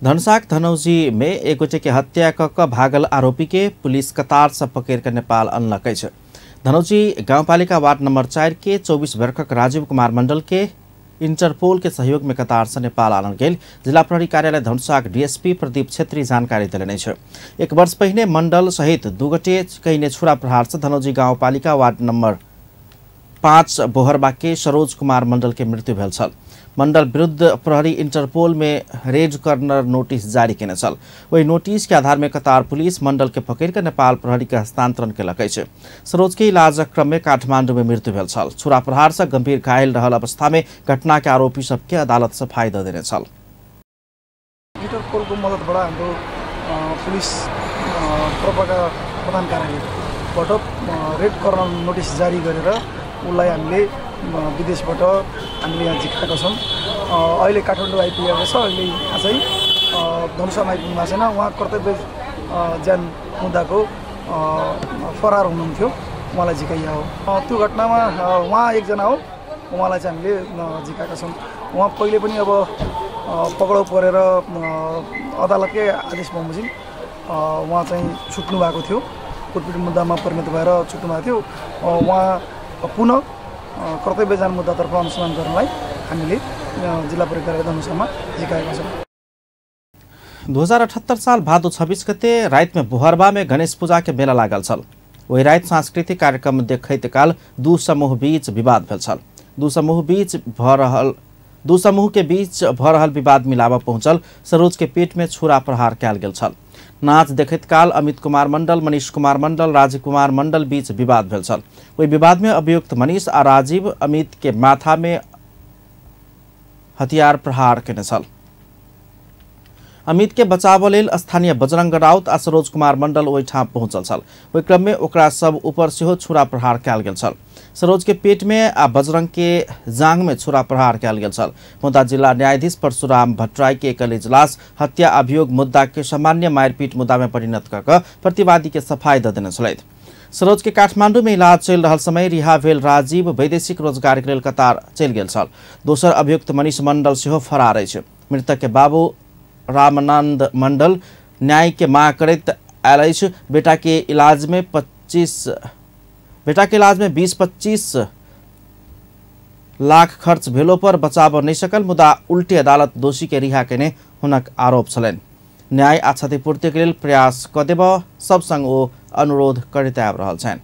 धनुषाक धनौजी में एक गोटे के हत्या क भागल आरोपी के पुलिस कतार से पकड़ के नेपाल अनलक अछि। धनौजी गाउँपालिका वार्ड नंबर 4 के 24 वर्षक राजीव कुमार मंडल के इंटरपोल के सहयोग में कतार से नेपाल आनल गेल। जिला प्रहरी कार्यालय धनुषाक डीएसपी प्रदीप छेत्री जानकारी देलनि अछि। एक वर्ष पहिने मंडल सहित दू गोटे कईने छुरा प्रहार से धनौजी गाउँपालिका वार्ड नंबर 5 बोहरबा के सरोज कुमार मंडल के मृत्यु भेल छल। मंडल विरुद्ध प्रहरी इंटरपोल में रेड कॉर्नर नोटिस जारी केने छल। वही नोटिस के आधार में कतार पुलिस मंडल के पकड़ के नेपाल प्रहरी के हस्तांतरण केलक अछि। सरोज के इलाजक क्रम में काठमांडू में मृत्यु भेल छल। छुरा प्रहार से गंभीर घायल रहल अवस्था में घटना के आरोपी सबके अदालत से फायदा देने छल। इंटरपोल को मददबाट हाम्रो पुलिस प्रभाका प्रधान कार्यालयबाट रेड कर्नर नोटिस जारी गरेर उसलाई हामीले विदेशबाट हामीले यहाँ झिकाएका छौँ। अहिले काठमाडौँ आइपुगेको छ। अहिले यहाँ चाहिँ धनुषामा आइपुग्नु भएको छैन। उहाँ कर्तव्य ज्यान मुद्दाको फरार हुनुहुन्थ्यो, उहाँलाई झिकाइया हो। त्यो घटनामा उहाँ एकजना हो, उहाँलाई चाहिँ हामीले झिकाएका छौँ। उहाँ पहिले पनि अब पक्राउ परेर अदालतकै आदेश बमोजिम उहाँ चाहिँ छुट्नु भएको थियो। कुटपिट मुद्दामा परिणत भएर छुट्नु भएको थियो। उहाँ पुनः कर्तव्य जान मुद्दातर्फ अनुसन्धान गर्नलाई हामीले जिल्ला प्रहरी कार्यालय धनुषामा झिकाएका छौँ। 2078 साल भादो 26 गते रात में बोहरबा में गणेश पूजा के मेला लागल छल। वही रात सांस्कृतिक कार्यक्रम देखैत काल दू समूह बीच विवाद भेल छल। दू समूह के बीच भ रहल विवाद मिलावा पहुंचल सरोज के पेट में छुरा प्रहार कयल गेल छल। नाच देखैत काल अमित कुमार मंडल, मनीष कुमार मंडल, राजीव कुमार मंडल बीच विवाद भेल छल। ओहि विवाद में अभियुक्त मनीष आ राजीव अमित के माथा में हथियार प्रहार केने छल। अमित के बचाव लेल स्थानीय बजरंग राउत आ सरोज कुमार मंडल ओहिठाम पहुंचल छल। ओहि क्रम में ओकरा सब ऊपर सेहो छुरा प्रहार कयल गेल छल। सरोज के पेट में आ बजरंग के जांग में छुरा प्रहार कयल गेल छल। मुदा जिला न्यायाधीश परशुराम भट्टराई के एकल इजलास हत्या अभियोग मुद्दा के सामान्य मारपीट मुद्दा में परिणत क प्रतिवादी के सफाई द देने छलथि। सरोज के काठमांडू में इलाज चलि रहल समय रिहा भेल राजीव वैदेशिक रोजगार के लेल कतार चलि गेल छल। दोसर अभियुक्त मनीष मंडल सेहो फरार अछि। मृतक के बाबू रामानंद मंडल न्याय के मांग करैत आयल अछि। बेटा के इलाज में 20-25 लाख खर्च भेलो पर बचाव नहीं सकल, मुदा उल्टी अदालत दोषी के रिहा केने हुनक आरोप छलनि। न्याय आ क्षतिपूर्ति के लेल प्रयास क देब सब संग ओ अनुरोध करैत आबि रहल छनि।